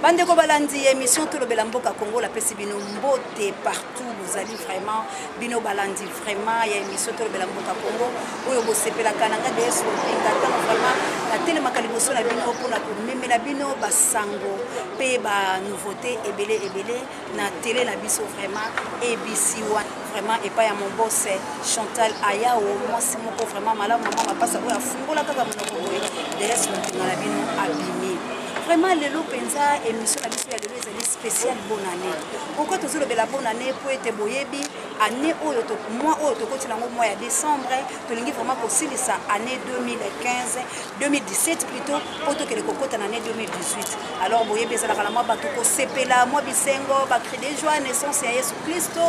Bandeko balandi ya emission Tolobela Mboka Congo, napesi bino mbote partout bozali. Vraiment bino balandi vraiment ya emission Tolobela Mboka Congo oyo bosepelaka na ngai DS Lopinga, ntango vraiment natelemaka liboso na bino mpona komemela bino basango mpe ba nouveauté ebele ebele na tele na biso vraiment ABC One, vraiment epai ya mon boss Chantal Ayao, mwasi moko vraiment malamu, mama mapasa oyo afungola kaka monoko boye, DS Lopinga na bino abimi. Vraiment lelo mpenza émission na biso ya lelo ezali spécial bonne année. Pourquoi tozolobela bonne année? Po ete boyebi année oyo, mois oyo tokoti nango, mois ya décembre, tolingi vraiment kosilisa année 2015, 2017 plutôt, mpo tokende kokota na année 2018. Alors boyebi ezalaka na mwa bato kosepela, mwa bisengo, bacri de joie, naissance ya Yesu Kristo,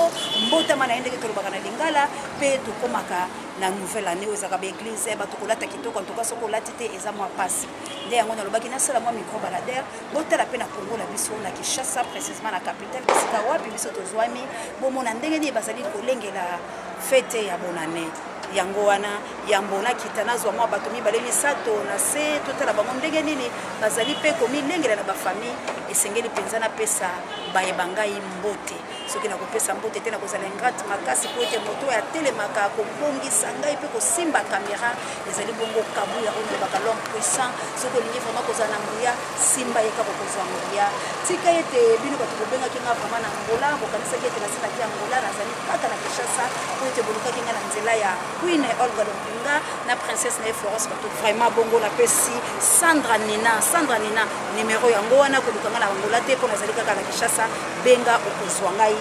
mbotama na ye ndenge tolobaka na lingala, mpe tokomaka na nouvelle année oyo ezalaka baeglise, bato kolata kitoko. En tout cas soki olati te, eza mwa pasi. Nde yango nalobaki nasala mwa micro baladeur, botala mpe na Kongo na biso, na Kinshasa précisement, na capitale, esika wapi biso tozwami, bomona ndenge nini bazali kolengela fête ya bonane. Yango wana yambo nakita, nazwa mwa bato mibale misato na se, totala bango ndenge nini bazali mpe komilengela na bafamille. Esengeli mpenza napesa bayeba ngai mbote. Soki nakopesa mbote te, nakozala ingrate makasi, po ete moto oyo atelemaka kobongisa ngai mpe kosimba kamera ezali bongo Kabuya oyo nalobaka l'homme puissant. Soki olingi vraiment kozala na nguya, simba ye kaka, kozwa nguya. Tika ete bino bato bobengaki nga vraiment na Angola, bokanisaki ete nasilaki Angola, nazali kaka na Kinshasa, po ete bolukaki nga na nzela ya Queen Olga Lompinga na princesse na ye Florence. Bato vraiment bongo napesi Sandra Nina, Sandra Nina numero yango wana. Koluka nga na Angola te, mpo nazali kaka na Kinshasa. Benga, okozwa ngai,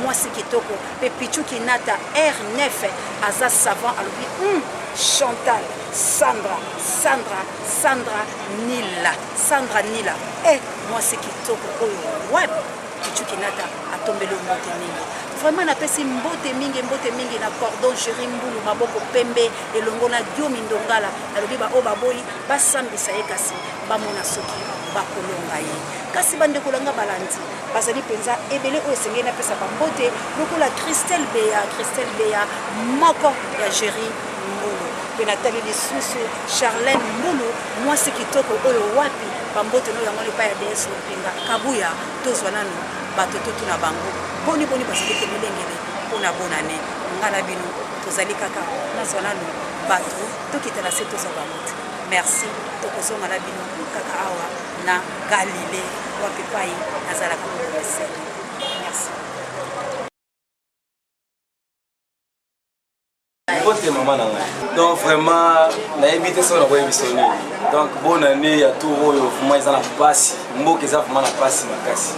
mwasi kitoko. Mpe Pichu Kinata R9 aza savant, alobi Chantal Sandra, Sandra, Sandra Nila, Sandra Nila e mwasi kitoko oyo wapi. Pichu Kinata atombeli mbote mingi. Vraiment napesi mbote mingi, mbote mingi na cordon Géri Mbulu, maboko pembe, elongo na Diomi Ndongala. Nalobi baoyo baboyi basambisa ye, kasi bamona soki bakolonga ye. Kasi bandeko na nga balandi bazali mpenza ebele oyo esengeli napesa bambote, lokola Christelle Beya, Christelle Beya moko ya Géri Mbulu, mpe natali lisusu Charlene Mbulu, mwasi kitoko oyo wapi. Bambote no yango epai ya DS Lopinga Kabuya. Tozwa nanu bato, totuna bango boni boni bazali komilengele mpona bonane. Nga na bino tozali kaka, nazwa nanu bato, tokita na se, tozwa bango te. Merci, tokozonga na bino kaka awa na Galile wapi pai nazalaka mokomesene. Merci. Mbote mama na ngai. Donc vraiment nayebi te soki nakoyebi biso nini. Donc bonne année ya tour oyo vraiment eza na mpasi, mboka eza vraiment na mpasi makasi.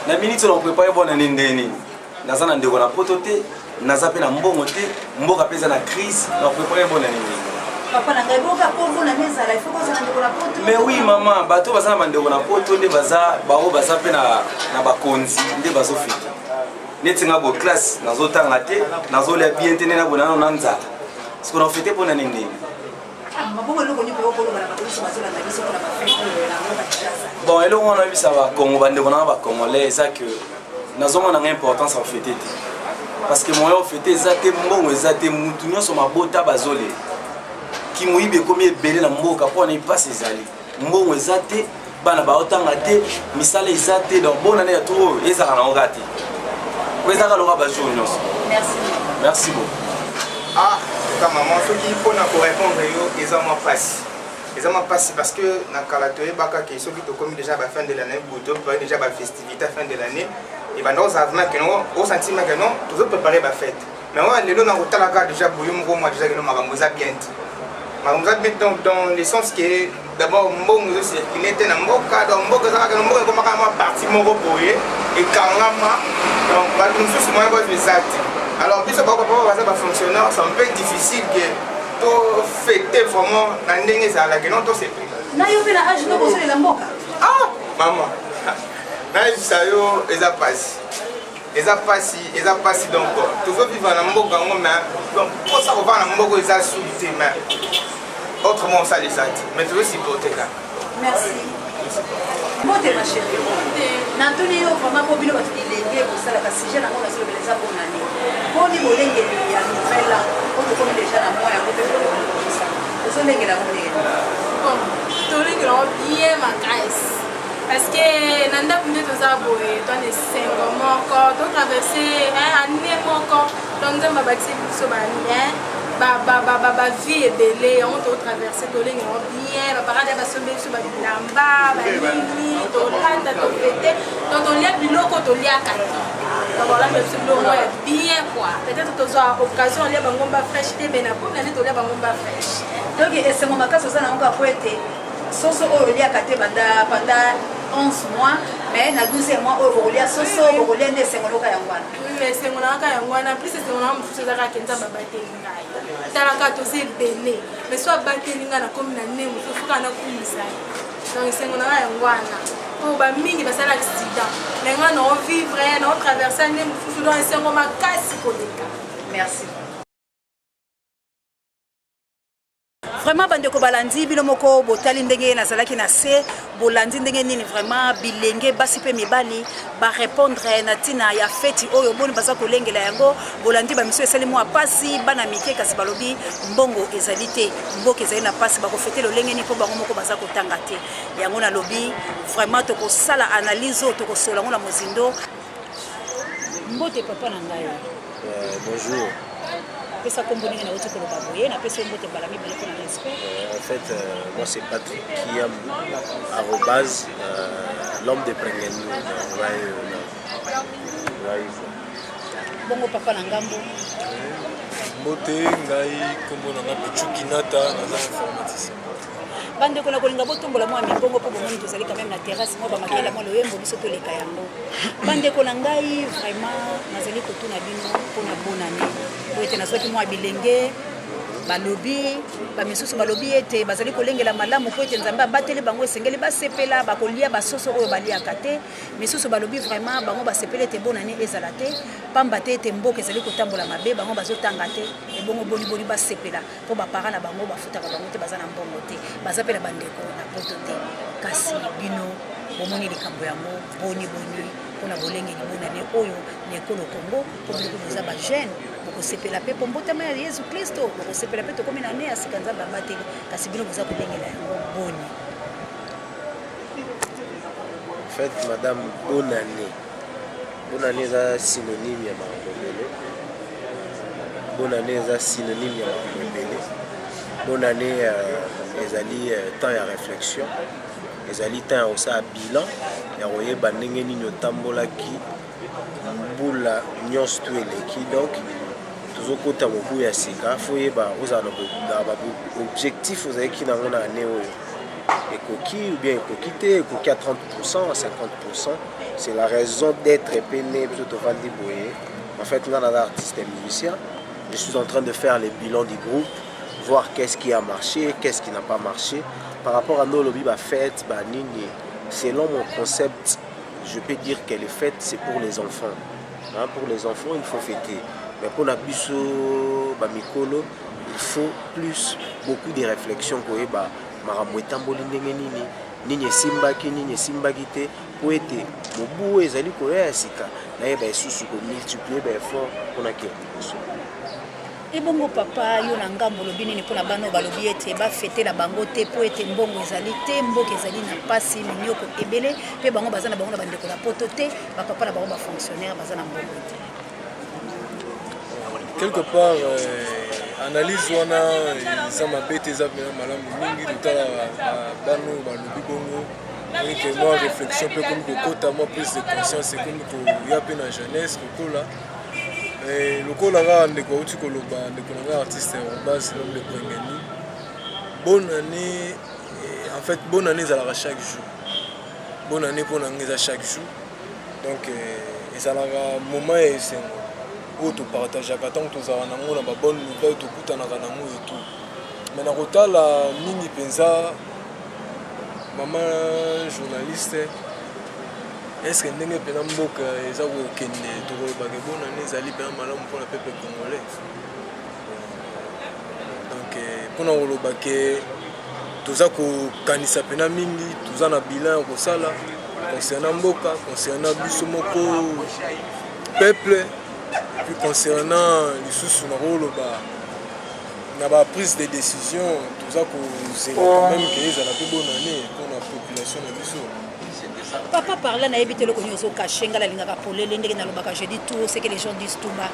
Na minute oyo nakoprépare bonne année ndenge nini? Naza na ndeko na poto te, naza mpe na mbongo te, mboka mpe eza na crise. Nakoprépare bonne année ndenge? Papa na ngai, boka kombo na ezala, il faut kozala ndeko na poto. Mais oui mama, bato baza na bandeko na poto nde baza bango baza mpe na bakonzi nde bazofita. Neti nga boye, classe nazotanga te, nazolia bien te, nde naboye nano na nzala. Siko nafete mpo na nini ndenge? Mabongo, eloko nini okoloba na bato nyonso bazolanda biso mpona bafete oyo na mboka Kinshasa? Bon, eloko wana oyebisa bakongo, bandeko nanga bacongolais, eza que nazomona nga importance ya fete te, parce que moyen ofete eza te, mbongo eza te, mutu nyonso mabota bazolela, kimoyibi ekomi ebele na mboka mpo wana epasi ezali, mbongo eza te, bana baotanga te, misala eza te. Donc bonne année ya tour oyo ezalaka nango kaka te, po ezalaka loka bajour nyonso. Merci. Merci beaucoup. Ah, ka mama, soki mpona korépondre yo, eza mwa mpasi, eza mwa mpasi, parce que na kala toyebaka ke soki tokomi déjà ba fin de l'année boye, toprépare déjà bafestivité fin de l'année, ebanda ozala vraiment ke non, osentima ke non, tozopréparé bafête. Mais wana lelo na kotalaka déjà boye moko mwa déjà ke non, makambo eza bien te, makambo eza bien donc dans le sens que d'abord mbongo ezocircule te na mboka. Donc mboka ezalaka na mboka ekomaka mwa parti moko boye ekangama, donc bato mosusu moyen bazwa eza te. Alors biso bao papa baza bafonctionnaire, c'est un peu difficile que tofete vraiment na ndenge ezalaka non, tosepela. Na yo mpe na age no bozolela mboka? Ah mama, nayebisa yo, eza pasi, eza pasi, eza pasi. Donc tozovivre na mboka yango, mais donc mposa kovanda na mboka eza suli te, mais autrement osalisa te, mais tozosupporte kaka. Merci. Mbote ma chérie, natuni yo vraiment, mpo bino bato bilenge bosalaka sujet nango, nazolobela eza bonne année. Boni bolengeli ya nouvelle an oyo tokomi déjà na mois yango mpe ozolengela yango ndenge? Bon, tolengela yango bien makasi. Parce que na ndako nde toza boye, toa na esengo moko, to traverse année moko, donc Nzambe abakisi biso ba ba vie ebele, yango to traverse, tolengi yango bien. Baparade basombi biso babilamba, banini, tolanda, tofete, donc tolia biloko toliaka te, donc balamba biso biloko ya bien quoi. Peut-être tozwa occasion olia bangomba fraîche te, mais na bonne année tolia bangomba fraîche. Donc esengo makasi oza nango kaka po ete soso oyo oliaka te banda pendant 11 mois, mais na 12 mois oyo bokolia soso, bokolia nde esengo loka yango wana. Esengo na kaka yango wana. Plus esengo nanga mosusu eza kaka Nzambe abateli ngai. Talaka, toza ebele, mais so abateli ngai, nakomi na nde mosusu kaka nakumisa ye. Donc esengo na ngai yango wana, po bamingi basala accident, mais ngai naovivre, naotraverse nde mosusu, donc esengo makasi koleka. Merci vraiment. Bandeko balandi, bino moko botali ndenge nazalaki na se, bolandi ndenge nini vraiment bilenge basi mpe mibali barépondre na ntina ya feti oyo, boni baza kolengela yango. Bolandi bamiso esali mwa pasi, bana mike kasi balobi mbongo ezali te, mboka ezali na pasi, bakofete lolenge nini mpo bango moko baza kotanga te? Yango nalobi vraiment tokosala analyse oyo, tokosola yango na mozindo. Mbote, papa na ngai. Bonjour. Pesa kombo ndenge nauti koloba boye, napesi yo mbote mbala mibale mpona respect. En fait, moi c'est Patrick Kiambu, arobase, l'homme de Prengenu. Ouais, ouais. Bongo papa na ngambo? Mbote, ngai nkombo na nga Pichu Kinata, naza informaticien. Bandeko na kolinga, botombola mwa mingongo mpo bomoni tozali quand même na terrasse, mwa bamakela, mwa loyembo, biso toleka yango. Bandeko na ngai, vraiment nazali kotuna bino mpona bonane po ete nazwaki mwa bilenge balobi, bamisusu balobi ete bazali kolengela malamu mpo ete Nzambe abateli bango, esengeli basepela, bakolia basoso oyo baliaka te. Misusu balobi vraiment bango basepeli ete bonane ezala te, pamba te ete mboka ezali kotambola mabe, bango bazotanga te, ebongo boniboni basepela mpo baparent na bango bafutaka bango te, baza na mbongo te, baza mpe na bandeko na poto te? Kasi bino bomoni likambo yango boni boni mpona bolengeli bonane oyo na ekolo Congo? Mpo biloko boza bajeune, bokosepela mpe mpo mbotama ya Yesu Kristo, bokosepela mpe tokomi na ne ya sika, Nzambe abateli. Kasi bino boza kolengela yango boni? En fait, madame, bonne année. Bonne année eza synonyme ya makambo ebele. Bonne année eza synonyme ya makambo ebele. Bonne année ezali temps ya réflexion, ezali temps ya kosala bilan, ya koyeba ndenge nini otambolaki mbula nyonso to eleki. Donc tozokota mobu ya sika, fo oyeba ozala na baobjectif ozalaki nango na année oyo, ekoki ou bien ekoki te, ekoki à 30%, à 50%. C'est la raison d'être epene biso tovandi boye. En fait, nga naza artiste et musicien, je suis en train de faire les bilans du groupe, voir qu'est-ce qui a marché, qu'est-ce qui n'a pas marché. Par rapport à nos lobi, bafête banini, selon mon concept, je peux dire que les fêtes, c'est pour les enfants, hein. Pour les enfants, il faut fêter, mais pour na biso bamikolo, il faut plus beaucoup de réflexions, koyeba makambo etamboli ndenge nini, nini esimbaki, nini esimbaki te, po ete mobu oyo ezali koya ya sika, nayeba lisusu komultiplie baeffort mpona kende liboso. Ebongo papa, yo na ngambo olobi nini mpona bana oyo balobi ete bafetela bango te mpo ete mbongo ezali te, mboka ezali na mpasi, minyoko ebele, mpe bango baza na bango na bandeko na poto te, bapapa na bango bafonctionnaire baza na mbongo te? Quelque part, analyse wana eza mabe te, eza mpena malamu mingi. Totala bana oyo balobi bongo eke mwa réflexion mpe ekomi kokota, mwa prise de conscience ekomi koya mpe na jeunesse kokola. Lokola kaka ndeko auti koloba, ndeko na ngai artiste arobase l'homme de Prengeni, bonne année, en fait bonne année ezalaka chaque jour. Bonne année mpo na ngai eza chaque jour. Donc ezalaka moment ya esengo oyo topartageaka ntango tozalaka nango na babonne nouvelle, tokutanaka nango et tout. Mais na kotala mingi mpenza, mama journaliste, est-ce que ndenge mpena mboka eza kokende, tokolobaka bonne année ezali mpena malamu mpona peuple congolais? Donc mpona koloba ke toza kokanisa mpena mingi, toza na bilan ya kosala concernant mboka, concernant biso moko peuple, puis concernant lisusu nakoloba na baprise de décision, toza kozela quand même ke ezala mpe bonne année mpona peuple. population na biso. Papa parla, nayebi te eloko nini ozocacher. Ngai nalingaka polele ndenge nalobaka, je dis tout ce que les gens disent tout bas.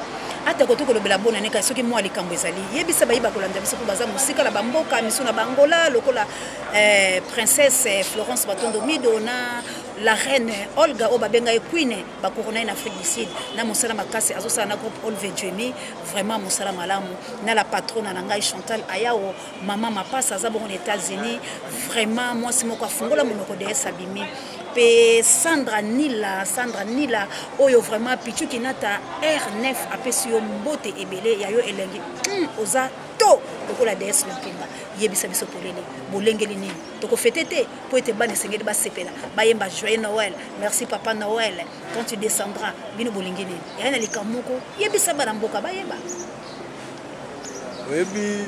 Ata koki kolobela bonane, kasi soki mwa likambo ezali, yebisa bayi bakolanda biso, mpo baza mosika na bamboka miso na bangola lokola princesse Florence Batondo Mido na la reine Olga oyo babenga ye Queen bakorona ye na Afrique du Sud na mosala makasi azosala na groupe Olve Jemi. Vraiment mosala malamu na la patrona na ngai Chantal Ayao, mama Mapasa, aza bongo na États-Unis. Vraiment mwasi moko afungola monoko, DS abimi mpe Sandra Nila, Sandra Nila oyo vraiment Pichu Kinata R9 apesi yo mbote ebele ya yo elengi. Oza to lokola DS Lompinga, yebisa biso polele, bolengeli nini? Tokofêter te mpo ete bana esengeli basepela, bayemba joyeux Noël, merci papa Noël quand tu descendras. Bino bolingi nini? Yaya na likambo moko, yebisa bana mboka bayeba. Oyebi,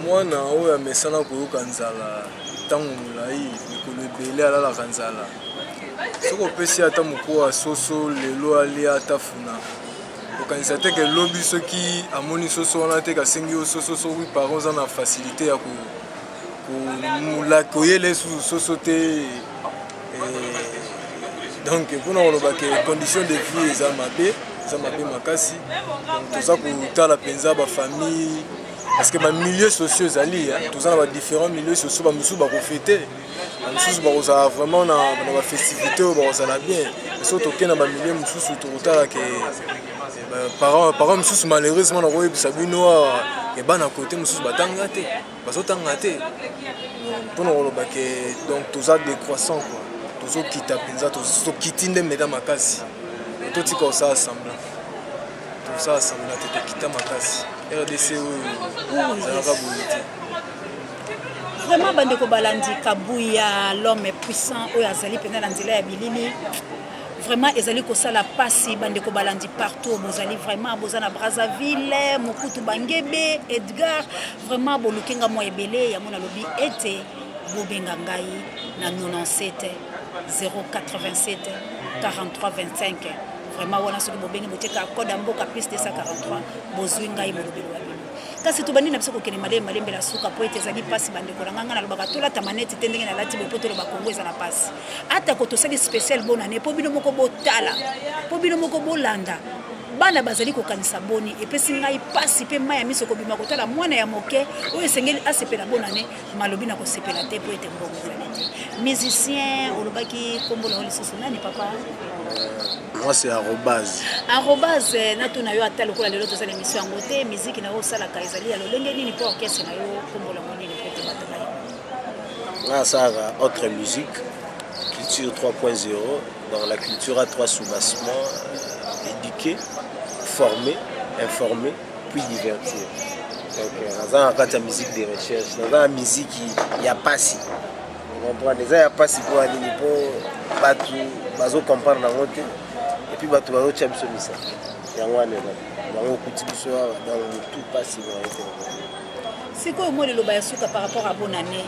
mwana oyo amesana koyoka nzala ntango molai, mikolo ebele alalaka nzala, soki opesi ata mokuwa ya soso lelo alia ata funa, okanisa te ke lobi soki amoni soso wana te, kasengi yo soso. Soki parent oza na facilité ya koyela esusu soso te. Donc mpona koloba ke condition de vie eza mabe, eza mabe makasi. Donc toza kotala mpenza bafamille, parce que bamilieux sociaux ezali, toza na badifférents milieux sociaux. Bamosusu bakofêter, bamisusu bakozala vraiment na bafestivité oyo bakozala bien. Soki tokei na bamilieu mosusu, tokotala ke parent mosusu, malheureusement nakoyebisa bino awa, bana kote mosusu batanga te, bazotanga te. Mpona koloba ke donc toza décroissant quoi, tozokita mpenza, tokiti nde meda makasi. Totika kosala semblant, tosala semblant te, tokita makasi. RDC oyo ezalaka boye te. Vraiment bandeko balandi, Kabuya l'homme puissant oyo azali mpenza na nzela ya bilili, vraiment ezali kosala mpasi. Bandeko balandi partout bozali, vraiment boza na Brazzaville, Mokutu, Bangebe, Edgar, vraiment boluki nga mwa ebele. Yango nalobi ete bobenga ngai na 97 087 43 25. Vraiment wana soki bobengi, boteka code ya mboka +243, bozwi ngai molobeli wa bino. Kasi tobandi na biso kokende malembe malembe na suka, po ete ezali mpasi. Bandeko na ngai, ngai nalobaka tolata maneti te ndenge nalati boye, mpo toloba Kongo eza na mpasi. Atako tosali spécial bonane mpo bino moko botala, mpo bino moko bolanda bana bazali kokanisa boni. Epesi ngai mpasi mpe mai ya miso kobima kotala mwana ya moke oyo esengeli asepela bonane, malobi na kosepela te mpo ete mbongo ezali te. Musicien, olobaki nkombo na yo lisusu nani, papa? Moi, c'est arobase. Arobase, natuna yo, ata lokola lelo tozala émission yango te, miziki na yo osalaka ezali ya lolenge nini? Mpo orchestre na yo nkombo nango nini, mpo ete bato baye? Nga asalaka autre musique, culture 3.0. Dans la culture a trois soubassements: éduquer, former, informer, puis divertir. Donc naza na kati ya musique de recherche, naza na musique ya pasi. Comprendre eza ya pasi mpo ya nini? Mpo bato bazocomprendre yango te, et puis bato bazotia biso misala yango wana, eza yango okuti biso awa. Donc motu pasi boye te. Sikoyo mwa liloba ya suka par rapport à bonane.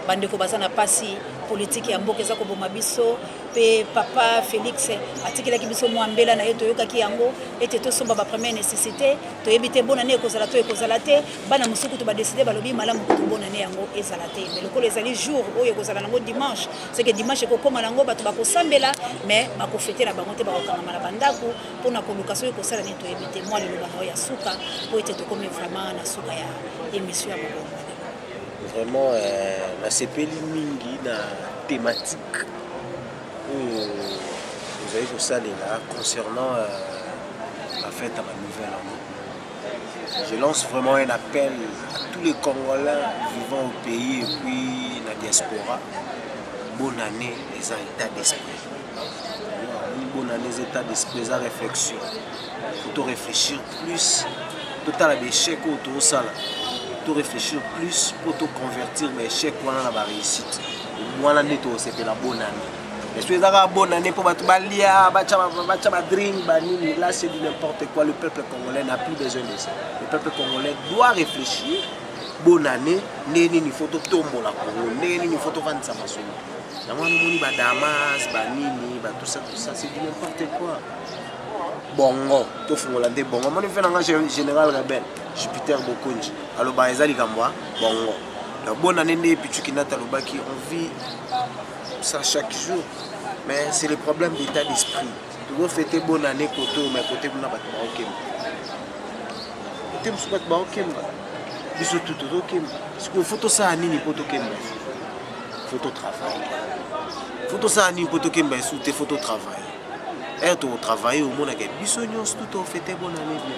Bandeko baza na pasi, politike ya mboka eza koboma biso, mpe papa Félix atikelaki biso mwa mbela na ye, toyokaki yango ete tosomba bapremière nécessité. Toyebi te bonane ekozala to ekozala te. Bana mosusu kutu badécider, balobi malamu kutu bonane yango ezala te. Mais lokola ezali jour oyo ekozala nango dimanche, c'est que dimanche ekokóma nango, bato bakosambela, mais bakofêter na bango te, bakokangama na bandako mpona koluka soki kosala nini, toyebi te. Mwa liloba na oyo ya suka, mpo ete tokomi vraiment na suka ya émission ya mokolo. Vraiment nasepeli mingi na thématique oyo ozali kosalela concernant la fête à ma nouvelle année. Je lance vraiment un appel à tous les Congolais vivant au pays et puis la diaspora. Bonne année, eza état d'esprit. Bonne année, état d'esprit, eza réflexion. Faut réfléchir plus. Totala baéchec oyo tozosala, to réfléchir plus mpo toconvertir baéchec wana na baréussite. Wana nde tokosepela bonne année. Mais soki eza kaka bonne année mpo bato balia, batya badrink, banini, là c'est du n'importe quoi. Le peuple congolais n'a plus besoin de ça. Le peuple congolais doit réfléchir bonne année ndenge nini faut totombola Congo, ndenge nini faut tovandisa masolo. Yango wana omoni badamas, banini, tout ça, tout ça, c'est du n'importe quoi. Bongo tofungola nde bongo. Omoni mpe nanga général rebelle Jupiter Bokonji alobaka, eza likambo ya bongo. La bonne année nde Pichu Kinata alobaki, on vit ça chaque jour, mais c'est le problème d'état d'esprit. Tozo fêter bonne année koto, mais côté kuna bato baokemba. Côté mosusu bato baokemba. Biso tout tozokemba. Sikoyo faut tosala nini mpo tokemba? Faut totravailler. Faut tosala nini mpo tokemba esu te? Faut totravailler. Ere tokotravailler, omonaka biso nyonso tout tofete bonne année bien.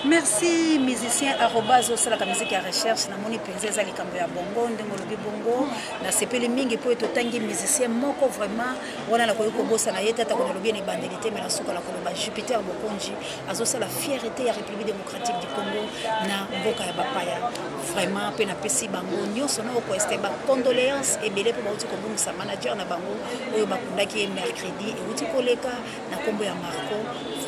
Merci musicien arobase osalaka musique ya recherche. Namoni mpenza eza likambo ya bongo ndenge olobi bongo. Nasepeli mingi mpo ete otangi musicien moko vraiment wana nakoki kobosana ye te, atako nalobi ye na ebandeli te, me na suka na koloba Jupiter Bokonji azosala fierté ya République démocratique du Congo na mboka ya bapaya vraiment. Mpe napesi bango nyonso na okoeste bacondoléance ebele mpo bauti kobungisa manager na bango oyo bakundaki ye mercredi euti koleka na nkombo ya Marco.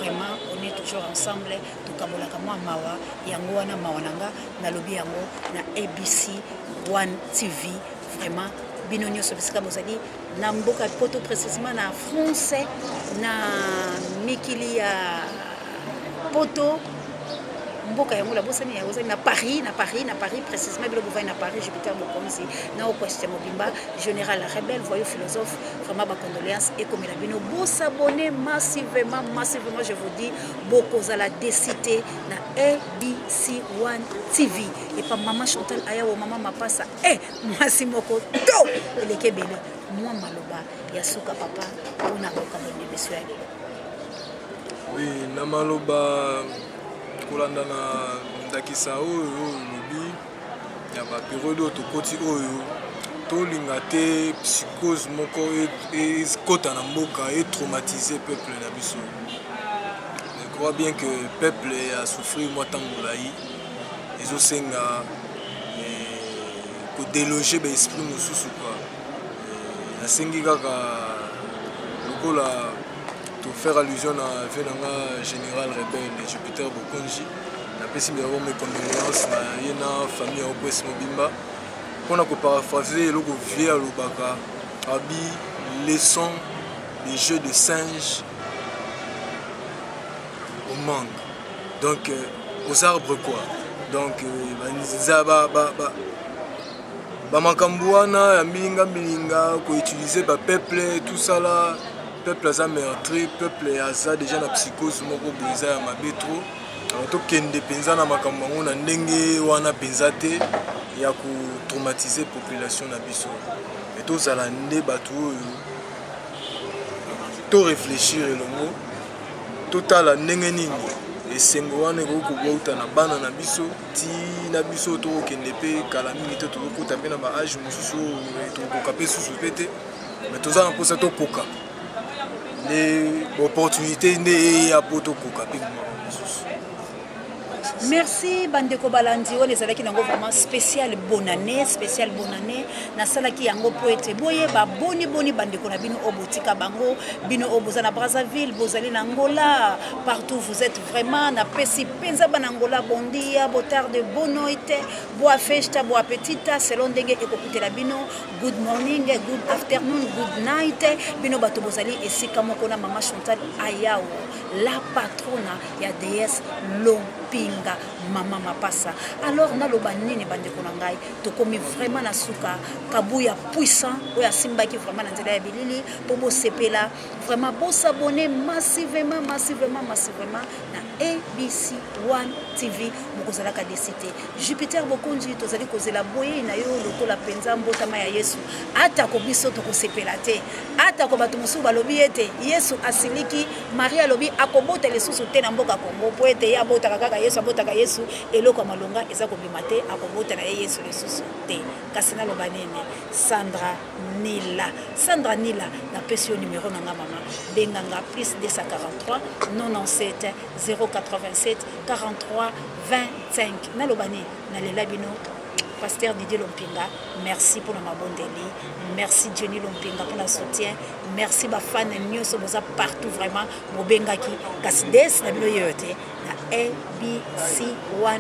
Vraiment, on est toujours ensemble, tokabolaka mwa mawa yango wana. Mawa na nga nalobi yango na ABC 1 TV. Vraiment, bino nyonso bisika bozali na mboka poto, précisément na France, na mikili ya poto, mboka yango nabosani yango, ozali na Paris, na Paris, na Paris précisément, bilo bovai na Paris, Jupiter Mokonzi na okweste mobimba, général rebelle, voyou philosophe, vraiment bacondoléance ekomela bino. Bosabonner massivement, massivement, je vous dis, bokozala décité na ABC 1 TV epa mama Chantal Ayawo, mama Mapasa e mwasi moko to eleki ebele. Mwa maloba ya suka, papa, mpona kokamona biso ya lelo. Oui, na maloba kolanda na ndakisa oyo olobi ya baperiode oyo tokoti oyo, tolinga te psychose moko ekota na mboka, etraumatiser peuple na biso. Je crois bien que peuple asouffrir mwa ntango molai, ezosenga kodéloger baesprit mosusu quoi. Nasengi kaka lokola tofaire allusion na vie na nga, général rebelle Jupiter Bokonji, napesi d'abord mes condoléances na ye na famille ya opres mobimba. Mpona koparaphrase eloko vie alobaka abi, laissons les jeux de singe au mangue, donc aux arbres quoi. Donc banza bamakambo wana ya mbilinga mbilinga, koutiliser bapeuple, tout ça là, peuple aza meurtri, peuple aza déjà na psychose moko boye eza ya mabe trop. Alors tokende mpenza na makambo yango na ndenge wana mpenza te ya kotraumatiser population na biso, me tozala nde bato oyo toréfléchir elongo, totala ndenge nini esengo wana ekoki kobauta na bana na biso ti na biso. Tokokende mpe kala mingi te, tokokota mpe na baage mosusu oyo tokokoka mpe susu mpe te, me toza na mposa tokoka nde baopportunité nde eya mpo tokoka mpe makambo mosusu. Merci bandeko balandi. Wana ezalaki nango vraiment spécial bonne année, spécial bonne année. Nasalaki yango mpo ete boyeba boni boni bandeko na bino oyo botika bango, bino oyo boza na Brazzaville, bozali na Angola, partout vous êtes vraiment. Napesi mpenza bana Angola bom dia, boa tarde, boa noite, boa festa, boa apetita, selon ndenge ekokutela bino, good morning, good afternoon, good night. Bino bato bozali esika moko na mama Chantal Ayao, la patrona ya DS Lompinga, mama Mapasa. Alors naloba nini, bandeko na ngai? Tokomi vraiment na suka. Kabuya puissant oyo asimbaki vraiment na nzela ya bilili mpo bosepela vraiment. Bosabonner massivement, massivement, massivement na ABC 1 TV, bokozalaka déçus te. Jupiter Bokonzi, tozali kozela boyei na yo lokola mpenza mbotama ya Yesu. Atako biso tokosepela te, atako bato mosusu balobi ete Yesu asiliki, Marie alobi akobota lisusu te na mboka Kongo mpo ete ye abotaka kaka Yesu, abotaka Yesu, eloko ya malonga eza kobima te, akobota na ye Yesu lisusu te. Kasi naloba nini? Sandra Nila, Sandra Nila, napesi yo numero na nga. Mama, benganga plus 243 97 087 43 25. Naloba nini? Nalela bino. Pasteur Didier Lompinga, merci mpona mabondeli. Merci Jenny Lompinga mpona soutien. Merci bafane nyonso boza partout vraiment bobengaki, kasi des na bino yeyo te na ABC 1.